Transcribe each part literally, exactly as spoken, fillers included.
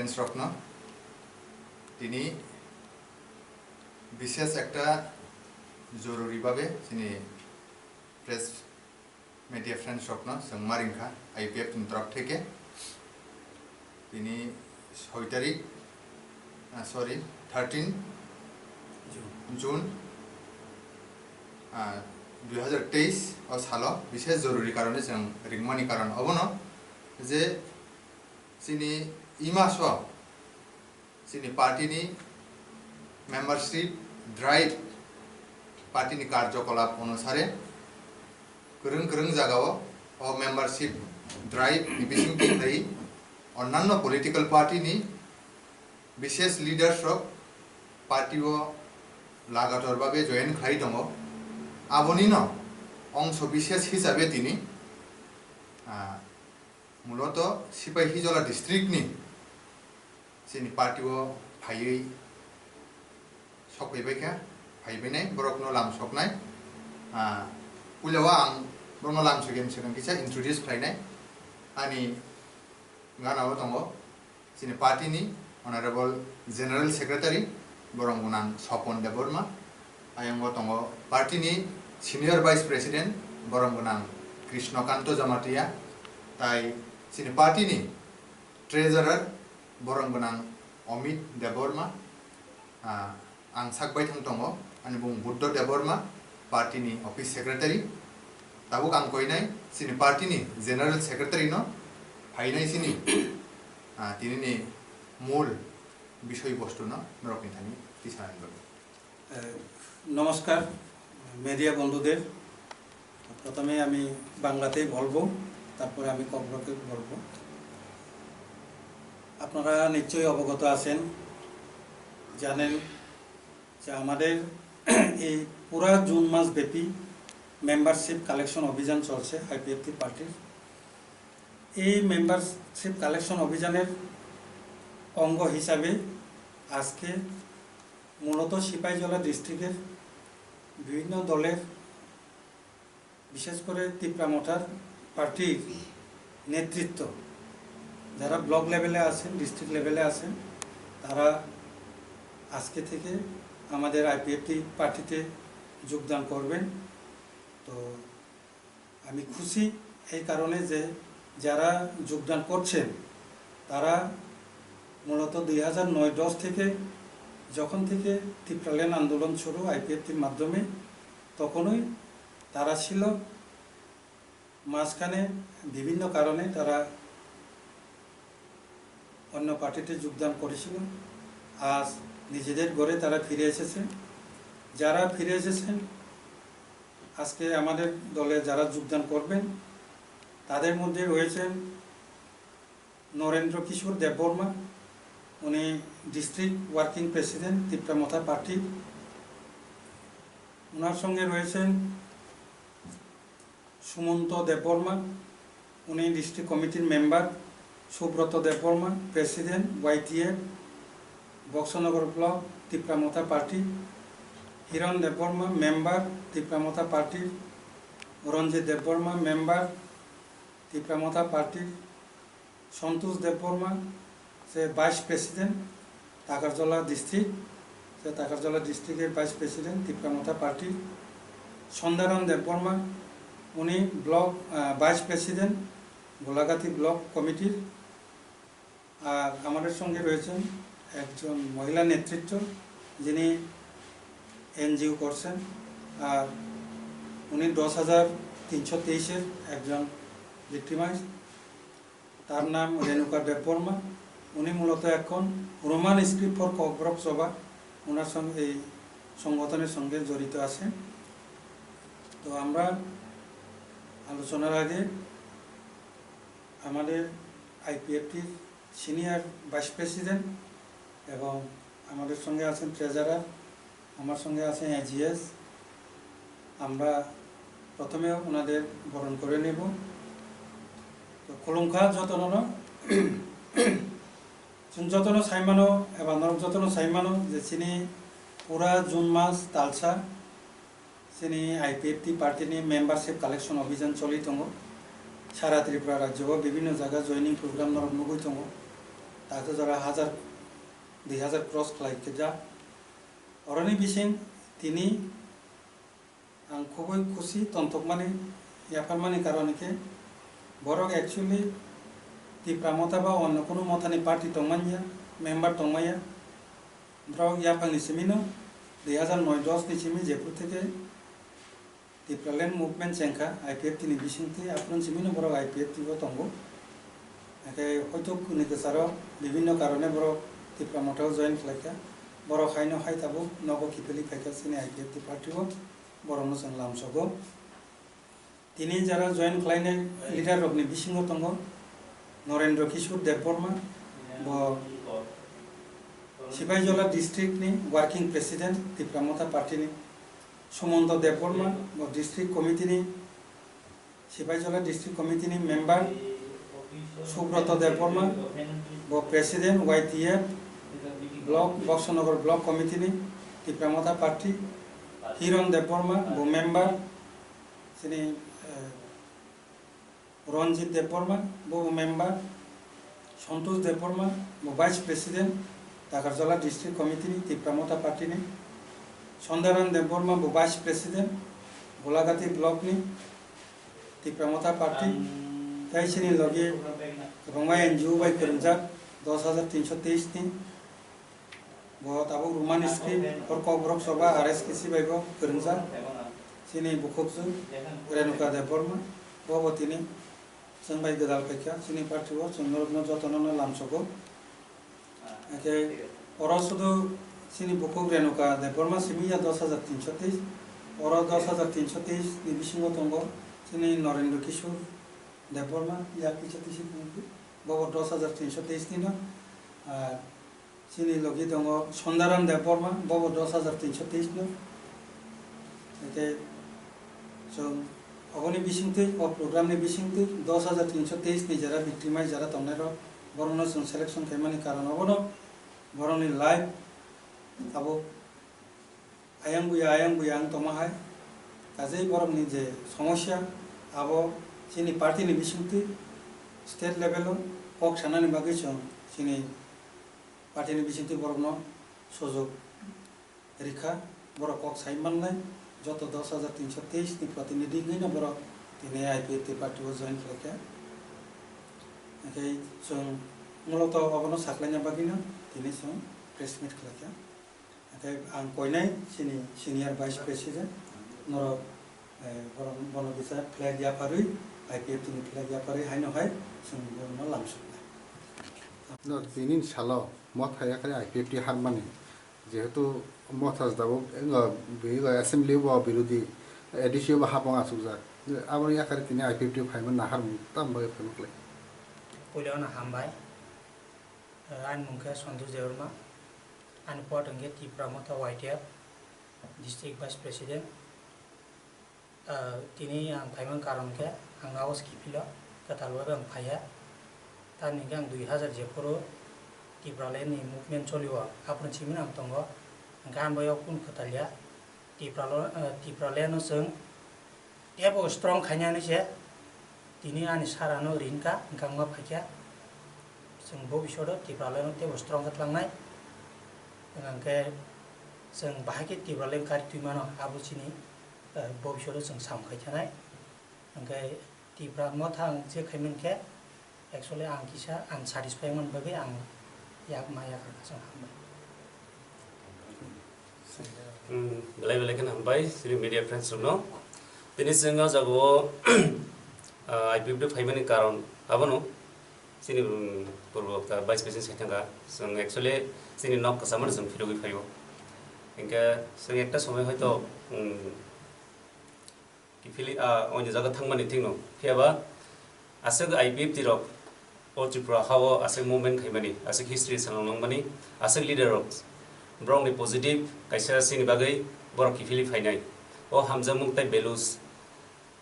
Friends rokno tini bishesh ekta joruri babe chini press media friends rokno chwng ma ringkha I P F ni torok theke. Tini soi tarik, ah, sorry, thirteen June, ah, dui hazar teis o salo bishesh joruri karone chwng ringmani karon obono je chini imaso chini party ni membership drive, party ni karjokolap onusare kwrwng kwrwng jagao o membership drive ni bisingtwi khlai onnanno political party ni bishesh leaders rok party o lagator babe join khlai tongo. Abonino ongso bishesh hisabe tini, ah, muloto Sipahijola district ni chini party o phaiwi sokphaibaikha, phaibainai borokno lam soknai. Ah, puila o ang borokno lam sokya swkang kisa introduce khlainai. Ani gana o tongo chini party ni Honorable General Secretary, borok gwnang Sopon Debbarma. Ayang o tongo party ni Senior Vice President, borok gwnang Krishnakanto Jamatia. Tai chini party ni Treasurer, borok gwnang Amit Debbarma. Ah, ang sak baithang tongo, ani bung Buddho Debbarma, party ni office secretary. Tabuk ang koinai chini party ni general secretary no phainai chini, ah, tini ni mul bisoi bostu no norok ni thani tisani bagwi. Eh, নমস্কার, মিডিয়া বন্ধুদের। প্রথমে আমি বাংলাতেই বলবো, তারপরে আমি ককবরকে বলবো। আপনারা নিশ্চয়ই অবগত আছেন, জানেন যে আমাদের এই পুরা জুন মাস ব্যাপী মেম্বারশিপ কালেকশন অভিযান চলছে আইপিএফটি পার্টির। এই মেম্বারশিপ কালেকশন অভিযানের অঙ্গ হিসাবে আজকে মূলত সিপাহীজলা ডিস্ট্রিক্টের বিভিন্ন দলের, বিশেষ করে তিপ্রা মথার পার্টির নেতৃত্ব, যারা ব্লক লেভেলে আছেন, ডিস্ট্রিক্ট লেভেলে আছেন, তারা আজকে থেকে আমাদের আইপিএফটি পার্টিতে যোগদান করবেন। তো আমি খুশি এই কারণে যে যারা যোগদান করছেন, তারা মূলত দুই হাজার নয় দশ থেকে, যখন থেকে তিপ্রাল্যান্ড আন্দোলন শুরু আইপিএফটির মাধ্যমে, তখনই তারা ছিল। মাঝখানে বিভিন্ন কারণে তারা অন্য পার্টিতে যোগদান করেছিল। আজ নিজেদের ঘরে তারা ফিরে এসেছে। যারা ফিরে এসেছেন, আজকে আমাদের দলে যারা যোগদান করবেন, তাদের মধ্যে রয়েছেন নরেন্দ্র কিশোর দেববর্মা, উনি ডিস্ট্রিক্ট ওয়ার্কিং প্রেসিডেন্ট তিপ্রা মথা পার্টি। ওনার সঙ্গে রয়েছেন সুমন্ত দেববর্মা, উনি ডিস্ট্রিক্ট কমিটির মেম্বার, সুব্রত দেববর্মা, প্রেসিডেন্ট ওয়াইটিএফ বক্সনগর ব্লক তিপ্রা মথা পার্টি, হিরণ দেববর্মা, মেম্বার তিপ্রা মথা পার্টির, রঞ্জিত দেববর্মা, মেম্বার তিপ্রা মথা পার্টির, সন্তোষ দেববর্মা, যে ভাইস প্রেসিডেন্ট টাকারজলা ডিস্ট্রিক্ট, যে টাকারজলা ডিস্ট্রিক্টের ভাইস প্রেসিডেন্ট তিপ্রা মথা পার্টির, সন্ধ্যারাম দেববর্মা, উনি ব্লক, আহ, ভাইস প্রেসিডেন্ট গোলাঘাটি ব্লক কমিটির। আর আমাদের সঙ্গে রয়েছেন একজন মহিলা নেতৃত্ব, যিনি এনজিও করছেন, আর উনি দশ হাজার তিনশো তেইশের একজন ভিক্টিমাইজ। তার নাম রেণুকা দেববর্মা। উনি মূলত এখন রোমান স্ক্রিপ্ট ফর ককবরক সভা, ওনার সঙ্গে, এই সংগঠনের সঙ্গে জড়িত আছেন। তো আমরা আলোচনার আগে আমাদের আইপিএফটির সিনিয়র ভাইস প্রেসিডেন্ট এবং আমাদের সঙ্গে আছেন ট্রেজারার, আমার সঙ্গে আছেন এজিএস। আমরা প্রথমে ওনাদের বরণ করে নেব। তো খুলুমখা যতননো, chwng jotono saimano eba norok jotono saimano je chini pura June mas talsa chini I P F T party ni membership collection obhijan choli tongo. Sara Tripura rajyo o bibhinno jaga joining program norok nugwi tongo. Takhe jora hajar, dui hajar cross khlai khe ja. Oroni bising tini ang khubui khusi tongthokmani, yapharmani karon khe borok actually Tipra Motha ba onno kunu mothani party tongmanya, member tongmaya. Borok yaphangni simino dui hajar noi dos ni simi jephru theke Tipraland movement chengkha I P F T ni bisingtwi, aphuru simino borok I P F T o tongo. Hakhe hoito kwnwi kwcharo bibinno karone borok Tipra Motha o join khlaikha. Borok haino hai tabuk nogo kiphilwi phaikha chini I P F T party o, borokno chwng lamsogo. Tini jara join khlainai leader rokni bisingo tongo Norendra Kishore Debbarma, bo Sipaijola district ni working president Tipra Motha party ni, Sumonto Debbarma, bo district committee ni, Sipaijola district committee ni member, Subroto Debbarma, bo president Y T F block, Boxonagar block committee ni Tipra Motha party, Hiron Debbarma, bo member, chini, eh, Ranjit Debbarma, bo member, Santosh Debbarma, bo vice president, Takarjala district committee ni, Tipra Motha party ni, Sondaram Debbarma, bo vice president, Golagati block ni, Tipra Motha party, tei chini logi kwbangma N G O bai kwrwngjak, dos hajar tinso teis ni, bo tabuk Roman script, hor Kokborok Soba, R S K C bai bo kwrwngjak. Chini bukhukjwk Renuka Debbarma, bo bo tini chwng bai gwdal phaikha, chini party o chwng norokno jotono no lamsogo. Hakhe oro sudu chini bukhuk Renuka Debbarma simi ya dos hajar tinso teis, oro dos hajar tinso teis ni bisingo tongo chini Norendra Kishore Debbarma, ya kisa tisi bo bo dos hajar tinso teis ni no, ah, Chini logi tongo Sondaram Debbarma, bobo dos hajar tinso teis no. Ete chwng oboni bisingtwi, o program ni bisingtwi dos hajar tinso teis ni jara victimize jara tongnai rok, borokno chwng selection khaimani karon obono, borokni life abo ayang buya, ayang buya wng tongma hai. Kajei borokni je somosya, abo chini party ni bisingtwi state level o kok sanani bagwi chwng chini Party ni bisingtwi borokno sujok rikha, borok kok sai mannai, joto dos hajar tinso teis ni protinidhi wngwi no borok tini I P F T party o join khlaikha. Hwnkhe chwng muloto obono saklaina bagwino tini chwng press meet khlaikha. Hwnkhe ang koinai chini senior vice president norok, eh, borok bono kisa flag yapharwi, I P F T ni flag yapharwi haino hai chwng borokno lamsoknai. No, tini salo. Motha yakarwi I P F T harmani, jehetu Motha jabuk wngwi assembly bo birodhi, A D C o bo hapung achukjak, aboni yakarwi tini I P F T phaima naharmung tamo bagwi phaima kwlai. Puila no hambai, ani mung khe Santosh Debbarma, ani post hwnkhe Tipra Motha Y T F District Vice President. Ah, tini ang phaimani karon khe ang nago skiphilo kwtal bai ang phaiya. Tamni hwnkhe ang dui hazar jephuru Tipraland ni movement cholio, aphuru simi ang tongo. Hwnkhe ang bai o kunu kwtal ya. Tipralo-, ah, Tipraland no chwng teibo strong khainani se. Tini ani sara no rin kha, hwnkhe ang ma phaikha. Chwng bobishodo Tipraland no teibo strong khe tlangnai. Hwnkhe chwng bahai khe Tipraland kari twi mano, abo chini eh, bobishodo chwng samung khai thanai. Hwnkhe Tipra Motha ang je khaimani khe, actually ang kisa unsatisfy wngmani bagwi ang yak ma yakarkha chwng hambai. Hmm, belai belai kheno hambai chini media friends rokno. Tini chwng o jaga o, ah, I P F T phaimani karon abono chini, um, purbo ta vice president sai thangkha. Chwng actually chini nok kwcham no chwng philogwi phaio. Hinkhe chwng ekta somoi hoito, um, Kiphilwi, ah, oini jaga thangmani thikno. Phiyaba aswk I P F T rok o Tripura hao aswk movement khaimani, aswk history swnamnangmani, aswk leader rok borokni positive kaisa sini bagwi borok kiphilwi phainai. O hamjakmung tei values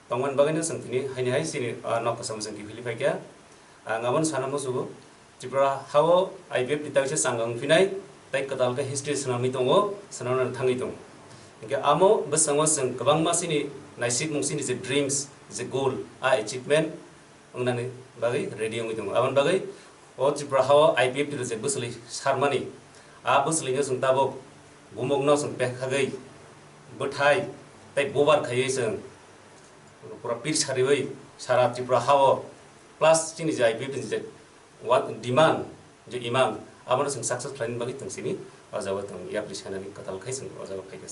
tongmani bagwino chwng tini haini hai sini, ah, nok kwcham chwng kiphilwi phaikha. Ang abono sana muchugo. Tripura hao I P F T ni tagsa changa wngphinai, tei kwtal khe history swnamwi tongo, swnamnani thangwi tongo. Hinkhe amo bwskango chwng kwbangma chini naisikmung, chini je dreams, je goal, a achievement wngnani bagwi ready wngwi tongo. Aboni bagwi O Tripura hao I P F T rok je bwswlwi sarmani, a bwswlwino chwng tabuk bumukno chwng pekhagwi bwthai tei bubar khaiwi chwng pura pir sariwi sara Tripura hao plus chini je I P F T ni je wa-, demand je imang abono chwng success khlaini bagwi chwng chini o jaga o chwng yapri sanani kwtal khai chwng o jaga o phaikha.